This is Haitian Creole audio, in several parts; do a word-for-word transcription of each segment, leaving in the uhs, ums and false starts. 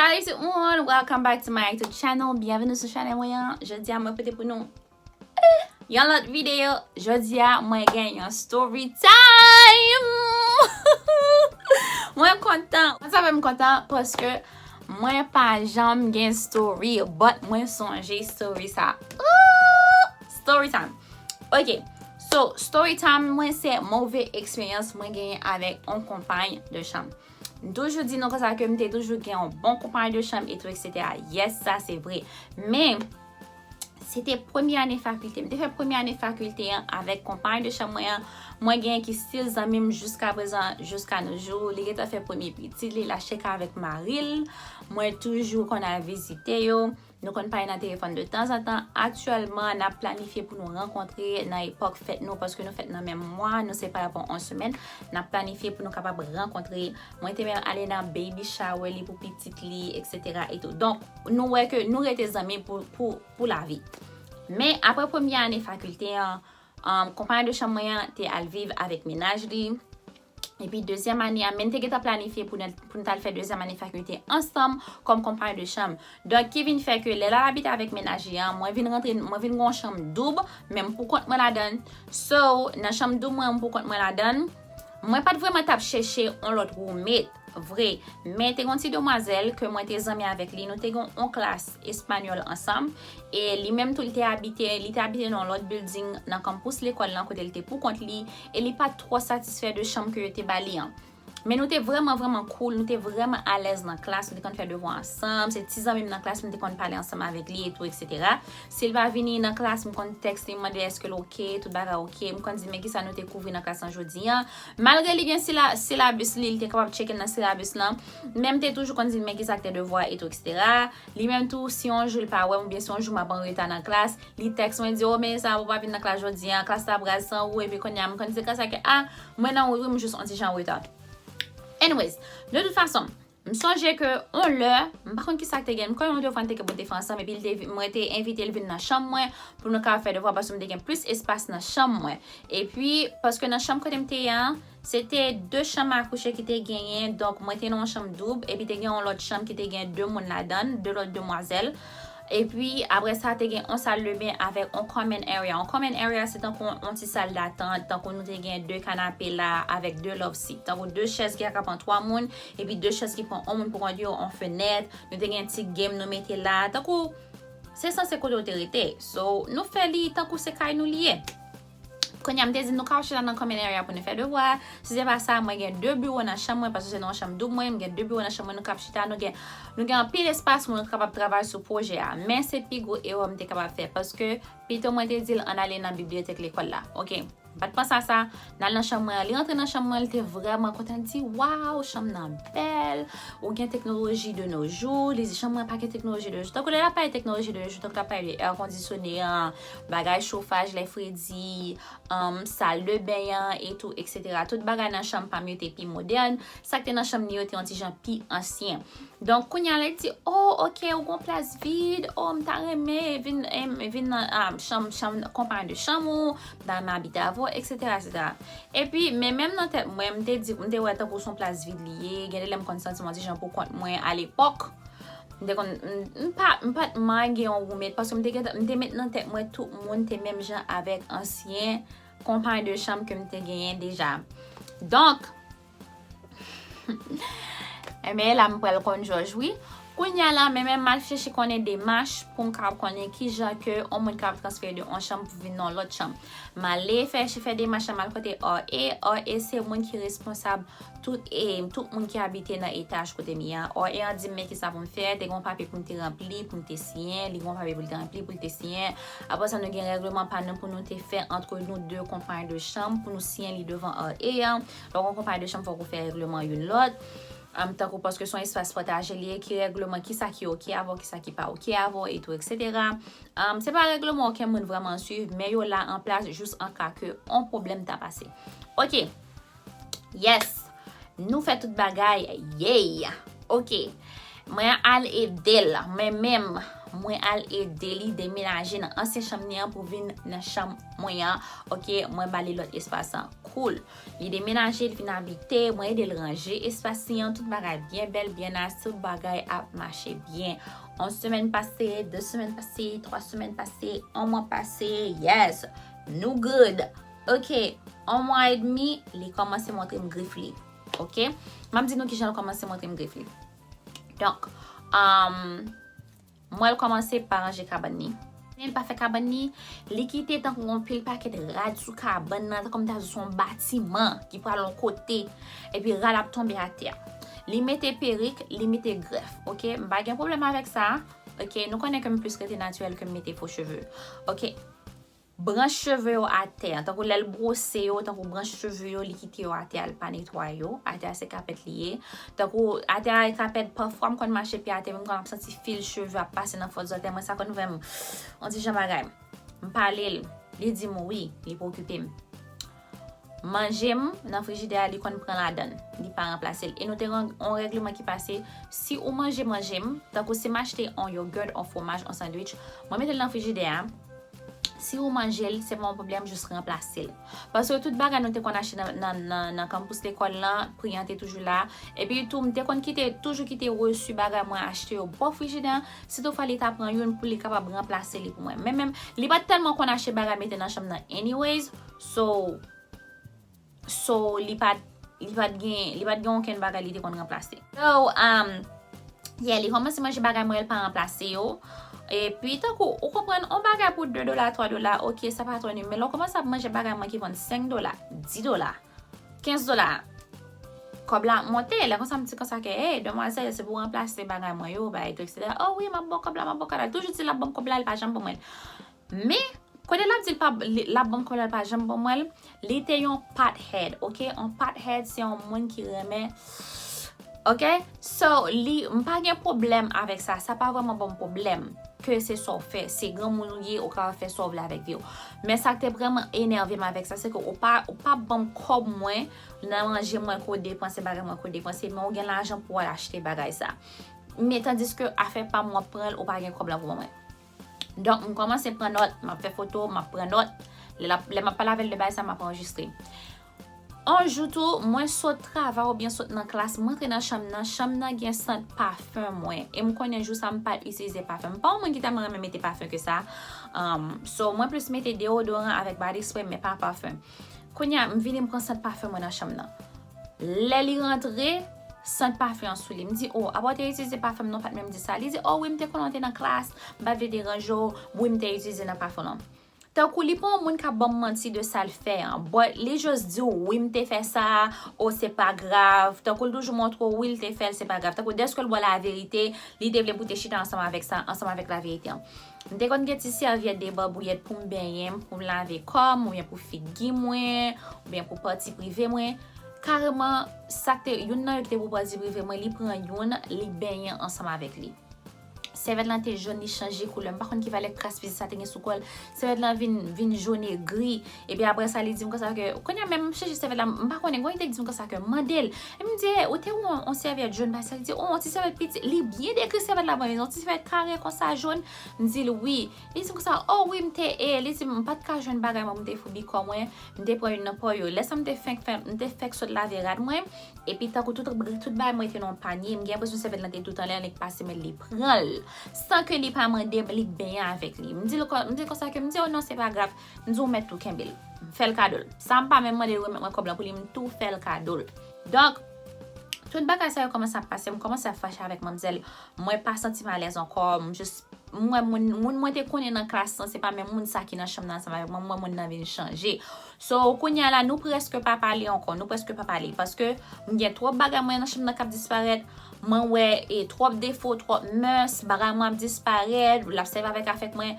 Salut tout moun, welcome back to my YouTube channel. Byenveni sou chanèl mwen an. Jodi a mwen pote pou nou yon lòt videyo. Jodi a mwen gen yon story time. Mwen kontan. Mwen sa fè m kontan paske mwen pa janm gen story, but mwen sonje story sa. Ooh, story time. Ok, so story time mwen se move eksperyans mwen genyen avèk yon konpay de chanm. M toujou di nou konsa ke m te toujou gen yon bon konpay de chanm etou, et cetera. Yes, sa se vre. Men, se te premye ane fakilte. M te fè premye ane fakilte an avèk konpay de chanm mwen an. Mwen gen ki still zanmi m jiska prezan, jiska nou jou. Li gentan fè premye pitit li, l achte kay avèk mari l. Mwen toujou konn al vizite yo. Nou konn pale nan telefòn de tanzantan. Aktyèlman, n ap planifye pou nou rankontre nan epòk fèt nou, paske nou fèt nan menm mwa, nou separe pou yon semèn. N ap planifye pou nou kapab rankontre. Mwen te menm ale nan baby shower li pou pitit li, et cetera etou. Donk, nou wè ke nou rete zanmi pou, pou, pou lavi. Men, apre premye ane fakilte an, um, konpay de chanm mwen an te al viv avèk mennaj li. Epi dezyèm ane a, men n te gentan planifye pou n, pou n t al fè dezyèm ane fakilte ansanm kòm konpay de chanm. Donk, ki vin fè ke lè l al abite avèk mennaj li an, mwen vin rantre, mwen vin gen yon chanm doub, men m pou kont mwen ladan l. So, nan chanm doub mwen, m pou kont mwen ladan l. Mwen pa t vrèman t ap chèche yon lòt roommate, vre. Men te gen yon ti demwazèl ke mwen te zanmi avèk li. Nou te gen yon klas espanyòl ansanm. E li menm tou, li te abite, li te abite nan yon lòt building nan kanpous lekòl lan kote l te pou kont li. E li pa t twò satisfè de chanm ke yo te ba li an. Men nou te vrèman, vrèman cool, nou te vrèman alèz nan klas, nou te konn fè devwa ansanm, se ti zanmi m nan klas, m te konn pale ansanm avèk li etou, et cetera. Si l pa vini nan klas, m konn tèks li, m mande èske l oke, tout bagay oke, m konn di men kisa nou te kouvri nan klas lan jodi an. Malgre li gen sila, silabis li, li te kapab tcheke nan silabis lan, men m te toujou konn di l men kisa k te devwa etou, et cetera. Li menm tou, si yon jou l pa wè m, oubyen si yon jou m ap an reta nan klas, li tèks mwen di, "O, men sa, ou pa vin nan klas jodi an, klas la ap raz san ou," epi kounye a, m konn di konsa ke, "A, mwen nan wout wi, m jis on ti jan an reta." Anyways, de tout fason, m sonje ke on lè, m pa konn kisa k te gen, m kwè yon devwa n te gen pou n te fè ansanm, epi l te vi-, mwen te envite l vin nan chanm mwen pou nou kapab fè devwa, paske m te gen plis espas nan chanm mwen. Epi, paske nan chanm kote m te ye an, se te de chanm a kouche ki te genyen, donk mwen te nan yon chanm doub, epi te gen yon lòt chanm ki te gen de moun ladan l, de lòt demwazèl. Epi, apre sa, te gen yon sal de ben avèk yon common area. Yon common area, se tankou yon ti sal datant, tankou nou te gen de kanape la avèk de love seat. Tankou de chèz ki ka pran twa moun, epi de chèz ki pran yon moun pou kont yo, yon fenèt. Nou te gen ti game nou mete la. Tankou, se sanse kote w te rete. So, nou fè li tankou se kay nou li ye. Kounye a, m te di nou ka chita nan common area pou nou fè devwa. Si se pa sa, mwen gen de biwo nan chanm mwen, paske se nan yon chanm doub mwen, m gen de biwo nan chanm mwen, nou kab chita, nou gen, nou gen anpil espas pou nou kapab travay sou pwojè a. Men se pi gwo erè m te kapab fè, paske pito mwen te di l ann ale nan bibliyotèk lekòl la. Oke, m pa t panse a sa, n al nan chanm mwen an, li rantre nan chanm mwen, li te vrèman kontan, li di, "Waw, chanm nan bèl, ou gen teknoloji de nos jours," li di, "Chanm mwen pa gen teknoloji de nos jours." Tankou lè l ap pale teknoloji de nos jours, tankou l ap pale de air conditionné an, bagay chofaj lè fredi, um, sal de ben an etou, et cetera. Tout bagay nan chanm pa m yo te pi modèn. Sa k te nan chanm li yo te yon ti jan pi ansyen. Donk, kounye a, lè l di, "O, oke, ou gon plas vid, o, m ta renmen vin, em, vin nan, um, chanm, chanm, konpay de chanm ou, m ta renmen abite avè w, et cetera, et cetera." Epi, men menm nan tèt mwen, m te di, m te wè tankou se yon plas vid li ye, gen de lè m konn santi m yon ti jan pou kont mwen alepòk. M te konn, m, m pa, m pa t manyen gen yon roommate, paske m te gentan, m te met nan tèt mwen tout moun te menm jan avèk ansyen konpay de chanm ke m te genyen deja. Donk, enben, la m pral konn jòj, wi. Kounye a la, men menm m al chèche konnen demach pou m kapab konnen ki jan ke yon moun kapab transfere de yon chanm pou vin nan yon lòt chanm. M ale fè, fè demach la, m al kote R A. R A se moun ki responsab tout, e, tout moun ki abite nan etaj kote m ye a. R A an di m men kisa pou m fè, te gen yon papye pou m te ranpli, pou m te siyen, li gen yon papye pou l te ranpli, pou l te siyen. Apre sa, nou gen règleman pa nou pou nou te fè antre nou de konpay de chanm, pou nou siyen li devan R A an. Lè w gen konpay de chanm, fòk ou fè règleman youn lòt. Am, tankou paske se yon espas pataje li ye, ki règleman, kisa ki oke avè w, kisa ki pa oke avè w, etou, et cetera. Am, se pa règleman okenn moun vrèman swiv, men yo la an plas jis an ka ke yon pwoblèm ta pase. Oke. Yes. Nou fè tout bagay. Yay. Oke. Mwen al ede l. Mwen menm, mwen al ede li demenaje nan ansyen chanm li an pou vin nan chanm mwen an. Ok, mwen ba li lòt espas lan. Cool. Li demenaje, li vin abite, mwen ede l ranje espas li an, tout bagay byen bèl, byen nice, tout bagay ap mache byen. Yon semèn pase, de semèn pase, twa semèn pase, yon mwa pase, yes, nou good. Ok, yon mwa edmi, li kòmanse montre m grif li. Ok, m ap di nou kijan l kòmanse montre m grif li. Donk, um, mwen l kòmanse pa ranje kabann li. Men l pa fè kabann li, li kite tankou yon pil pakèt rad sou kabann nan, tankou m ta di se yon batiman ki pral yon kote, epi rad ap tonbe atè. Li mete perik, li mete grèf, ok? M pa gen pwoblèm avèk sa, ok? Nou konnen ke m plis rete natirèl ke m mete fo cheve, ok? Branch cheve yo atè, tankou lè l bwose yo, tankou branch cheve yo, li kite yo atè, l pa netwaye yo. Atè a se kapèt li ye. Tankou atè a e kapèt, pafwa m konn mache pye atè, men m konn ap santi fil cheve ap pase nan fòt zòtèy mwen, sa konn fè m yon ti jan bagay. M pale l, li di m wi, li pa okipe m. Manje m nan frijidè a, li konn pran ladan l, li pa ranplase l. E nou te gen yon règleman ki pase, si ou manje manje m, tankou si m achte yon yogurt, yon fwomaj, yon sandwich, mwen mete l nan frijidè a, si ou manje l, se pa yon pwoblèm, jis ranplase l. Paske tout bagay nou te konn achte nan, nan, nan, nan kanpous lekòl lan, pri an te toujou la. Epi tou, m te konn kite, toujou kite resi bagay mwen achte yo bò frijidè an. Si toutfwa li ta pran youn pou li kapab ranplase li pou mwen. Men menm, li pa t tèlman konn achte bagay mete nan chanm nan anyways. So, so li pa t, li pa t gen, li pa t gen okenn bagay li te konn ranplase. So, um, yeah, li kòmanse manje bagay mwen, l pa ranplase yo. Epi, tankou, ou konprann, on bagay pou de dola, twa dola, ok, sa pa twò ni. Men lè w kòmanse ap manje bagay mwen ki vann senk dola, dis dola, kenz dola, kòb la ap monte. Lè konsa, m di konsa ke, hey, demwazèl, se pou w ranplase bagay mwen yo, bagay tou, etsetera. Oh wi, m ap ba w kòb la, m ap ba w kòb la. Toujou di l ap ban m kòb la, li pa janm ban mwen l. Men, kote l ap di l pa, li, l ap ban m kòb la, li pa janm ban mwen l, li te yon pothead, ok? Yon pothead, se yon moun ki renmen, ok? So, li, m pa gen pwoblèm avèk sa, sa pa vrèman ban m pwoblèm, ke se sa w fè, se granmoun ou ye, ou kapab fè sa w vle avèk vi w. Men sa k te vrèman enève m avèk sa, se ke ou pa, ou pa ban m kòb mwen, nan manje mwen ke w depanse, bagay mwen ke w depanse, men ou gen lajan pou w al achte bagay sa. Men tandiske afè pa m, w ap pran l, ou pa gen kòb la pou ban mwen. Donk, m kòmanse pran nòt, m ap fè foto, m ap pran nòt. Lè l ap, lè m ap pale avè l de bagay sa, m ap anrejistre. On jou tou, mwen sot travay oubyen sot nan klas, m antre nan chanm nan, chanm nan gen sant pafen mwen. E m konnen jou sa, m pa t itilize pafen. M pa yon moun ki tèlman renmen mete pafen ke sa. Um, so, mwen plis mete deodoran avèk body spray, men pa pafen. Kounye a, m vini, m pran sant pafen mwen nan chanm nan. Lè li rantre, sant pafen an sou li. M di, oh, apa w te itilize pafen m non, w pa t menm di sa. Li di, oh wi, m te konnen w te nan klas, m pa t vle deranje w, wi, m te itilize nan pafen w lan. Tankou li pa yon moun k ap ban m manti de sa l fè an. But li just di w, wi, m te fè sa, oh, se pa grav. Tankou l toujou montre w, wi, l te fè l, se pa grav. Tankou dèske l ba w laverite, li te vle pou w te chita ansanm avèk sa, ansanm avèk laverite an. M te konn gen ti sèvyèt debabouyèt pou m benyen m, pou m lave kò m, oubyen pou figi mwen, oubyen pou pati prive mwen. Kareman, sa k te, youn nan yo ki te pou pati prive mwen, li pran youn, li benyen ansanm avèk li. Sèvyèt lan te jòn, li chanje koulè. M pa konn ki valè kras fizi sa te gen sou kò l. Sèvyèt lan vin, vin jòn e gri. Epi apre sa, li di m konsa ke, kounye a menm, m chèche sèvyèt la, m pa konnen, gen yon te di m konsa ke, mande l. E m di, ou te wè yon, yon sèvyèt jòn, pa sa, li di, oh, yon ti sèvyèt piti, li byen dekri sèvyèt la ban m, yon ti sèvyèt kare konsa, jòn. M di l, wi. Li di m konsa, oh, wi, m te, e, li di m, m pa t ka jwenn bagay mwen, m te foubi kò mwen, m te pran youn nan po yo. Lè sa m te fenk fè, m te fenk sot lave rad mwen, epi tankou tout, tout bagay mwen te nan yon panye, m gen enpresyon sèvyèt lan te tout anlè, li pase men l, li pran l, san ke li pa mande m, li benyen avèk li. M di l kon-, m di l konsa ke, m di, oh non, se pa grav. M di, ou mèt tou kenbe l. M fè l kado l. Sa m pa menm mande l remèt mwen kòb lan pou li, m tou fè l kado l. Donk, tout bagay sa yo kòmanse ap pase, m kòmanse ap fache avèk manmzèl. Mwen pa santi m alèz ankò, m jis, m wè moun, moun mwen te konnen nan klas lan, se pa menm moun sa ki nan chanm nan ansanm avèk mwen, m wè moun nan vin chanje. So, kounye a la, nou prèske pa pale ankò, nou prèske pa pale, paske m gen twòp bagay mwen nan chanm nan k ap disparèt, mwen wè, e, twòp defo, twòp mès, bagay mwen ap disparèt, l ap sèvi avèk afèk mwen,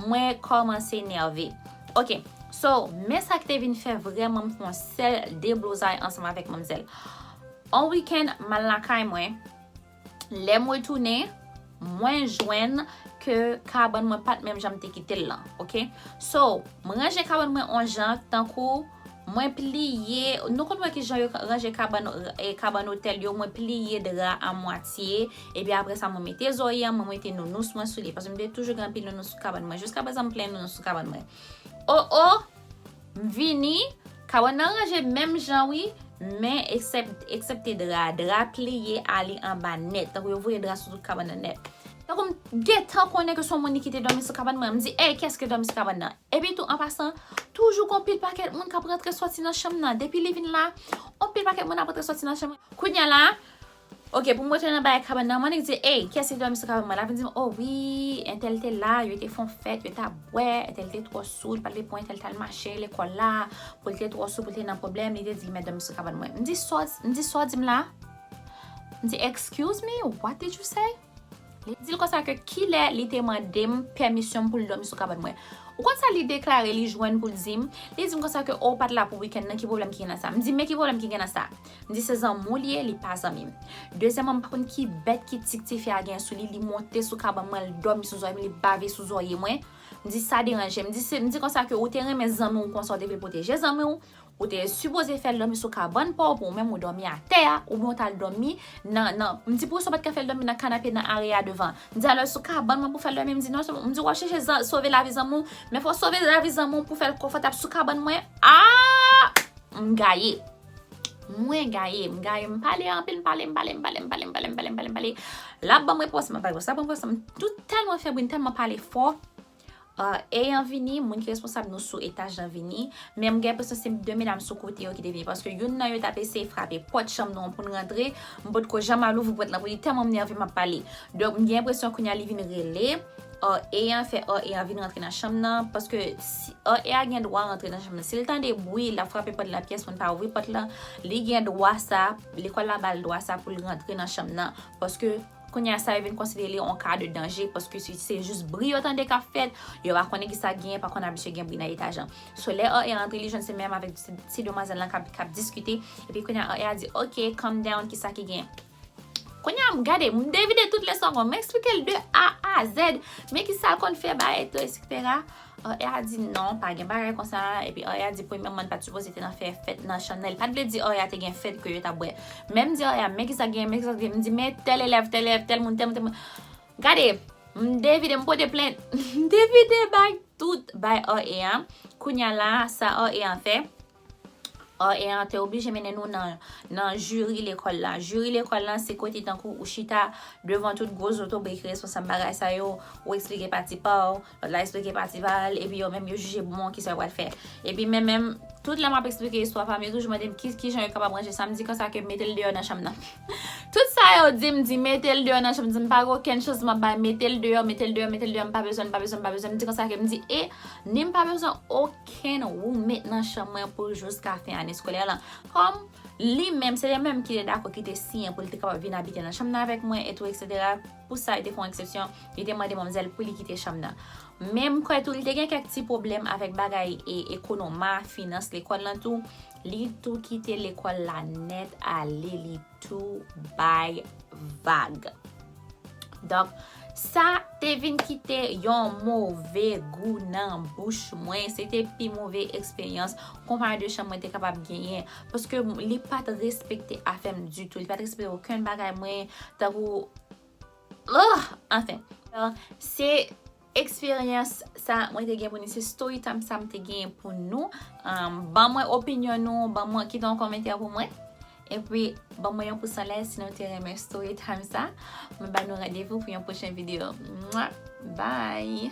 mwen kòmanse nève. Ok, so, men sa ki te vin fè vrèman m fè yon sèl deblozay ansanm avèk manmzèl. On wikenn, m al lakay mwen, lè m retounen, mwen jwenn ke kabann mwen pa t menm jan m te kite l lan, ok? So, m ranje kabann mwen on jan, tankou Mwen pliye, nou konn wè ki jan yo ranje kabann, e, kabann otèl yo, mwen pliye dra a mwatye, epi apre sa mwen mete zòrye an, mwen mete nounous mwen sou li, paske m te toujou gen anpil nounous sou kabann mwen. Jiska prezan m plen nounous sou kabann mwen. O o, m vini, kabann nan ranje menm jan wi, men eksèp-, eksepte dra, dra pliye ale anba nèt, tankou yo voye dra sou tout kabann nan nèt. Tankou m gentan konnen ke se yon moun ki te dòmi sou kabann mwen, m di, ey, kiyès ki dòmi sou kabann nan? Epi tou, an pasan, toujou gon pil pakèt moun k ap rantre sòti nan chanm nan. Depi li vin la, on pil pakèt moun ap rantre sòti nan chanm nan. Kounye a la, oke, pou m retounen nan bagay kabann nan, mwen di, ey, kiyès ki dòmi sou kabann mwen? L ap vin di m, o wi, entèl te la, yo te fè yon fèt, yo t ap bwè, entèl te twò sou, li pa t vle pou entèl t al mache lekòl la, pou l te twò sou, pou l te nan pwoblèm, li te di li mèt dòmi sou kabann mwen. M di, sa w, m di, sa w di m la? M di, excuse me, what did you say? Li di l konsa ke kilè li te mande m pèmisyon m pou l dòmi sou kabann mwen. Ou konn sa li deklare li jwenn pou l di m? Li di m konsa ke, o, w pa t la pou wikenn nan, ki pwoblèm ki gen nan sa? M di, men ki pwoblèm ki gen nan sa? M di, se zanmi w li ye, li pa zanmi m. Dezyèmman, m pa konn ki bèt ki tik tifi a gen sou li, li monte sou kabann mwen, li dòmi sou zòrye m, li bave sou zòrye mwen. M di, sa deranje m. M di, se, m di konsa ke ou te renmen zanmi w konsa, ou te vle pwoteje zanmi w, ou te sipoze fè l dòmi sou kabann pa w pou ou menm ou dòmi atè a, oubyen ou t al dòmi nan, nan, m di, poukisa w pa t ka fè l dòmi nan kanape nan are a devan? M di, alò sou kabann mwen pou fè l dòmi? M di, non, m di, w ap chèche zan-, sove lavi zanmi w, men fò w sove lavi zanmi w pou fè l konfòtab sou kabann mwen. Ah! M gaye. Mwen gaye, m gaye, m pale anpil, m pale, m pale, m pale, m pale, m pale, m pale, m pale, m pale. L ap ban m repons, m ap ba l repons, l ap ban m repons, m tou tèlman febri, m tèlman pale fò. A, e an vini, moun ki responsab nou sou etaj lan vini, men m gen enpresyon se de medam sou kote yo ki te vini, paske youn nan yo t ap eseye frape pòt chanm nou an pou n rantre, m potko janm al ouvri pòt lan pou li, tèlman m nève m ap pale. Donk, m gen enpresyon kounye a li vin rele, a, e an fè, a, e an vin rantre nan chanm nan, paske si, a, e a gen dwa rantre nan chanm nan. Si l tande bri, l ap frape pòt lan, pyès moun pa ouvri pòt lan, li gen dwa sa, lekòl la ba l dwa sa pou l rantre nan chanm nan, paske kounye a sa yo vin konsidere li yon ka de danje, paske se, se jis bri yo tande k ap fèt, yo pa konnen ki sa k genyen, pa konn abitye gen bri nan etaj lan. So, lè a e a rantre, li jwenn se menm avèk ti, ti demwazèl lan k ap, k ap diskite, epi kounye a a e a di, ok, calm down, ki sa ki gen? Kounye a, m gade, m devine tout leson an, m eksplike l de A a Z, men ki sa l konn fè, bagay, etsetera. A e a di non, pa gen bagay konsa. Epi a e a di premyèman, l pa t sipoze te nan fè fèt nan chanm nan. Li pa t vle di a e a te gen fèt ke yo t ap bwè. Men m di a e a, men ki sa gen, men ki sa gen. M di, men tèl elèv, tèl elèv, tèl moun, tèl moun, tèl moun. Gade, m devide, m pote plent. M devide bay tout bay a e a. Kounye a la, sa a e a fè? A e a te oblije mennen nou nan, nan jiri lekòl la. Jiri lekòl la, se kote tankou ou chita devan tout gwo zotobre ki responsab bagay sa yo, ou eksplike pati pa w, lòt la eksplike pati pa l, epi yo menm yo jije bon kisa yo pral fè. Epi men menm, tout lè m ap eksplike istwa pa m, yo toujou mande m ki, ki jan yo kapab ranje sa. M di konsa ke mete l deyò nan chanm nan. Tout sa yo di m, di mete l deyò nan chanm, di m pa gen okenn chans m ap bay, mete l deyò, mete l deyò, mete l deyò, m pa bezwen, m pa bezwen, m pa bezwen. M di konsa ke m di, e ni m pa bezwen okenn roommate nan chanm mwen pou jiska fen ane eskolè lan. Kòm li menm, se li menm ki te dakò, ki te siyen pou li te kapab vin abite nan chanm nan avèk mwen, etsetera. Pou sa, li te fè yon eksepsyon, li te mande manmzèl pou li kite chanm nan. Men m kwè tou, li te gen kèk ti pwoblèm avèk bagay e, ekonoma, finans lekòl lan tou. Li tou kite lekòl la nèt ale, li tou bay vag. Donk, sa te vin kite yon move gou nan bouch mwen. Se te pi move eksperyans konpayi de chanm mwen te kapab genyen. Paske li pa t respekte afè m ditou. Li pa t respekte okenn bagay mwen. Tankou, oh, anfen. Se eksperyans sa mwen te gen pou nou, se story time sa m te gen pou nou. Um, ban mwen opinyon nou, ban mwen, kite yon kòmantè pou mwen. Epi, ban mwen yon pous anlè si nou te renmen story time sa. Mwen ba nou randevou pou yon pwochen videyo. Mwa! Bye!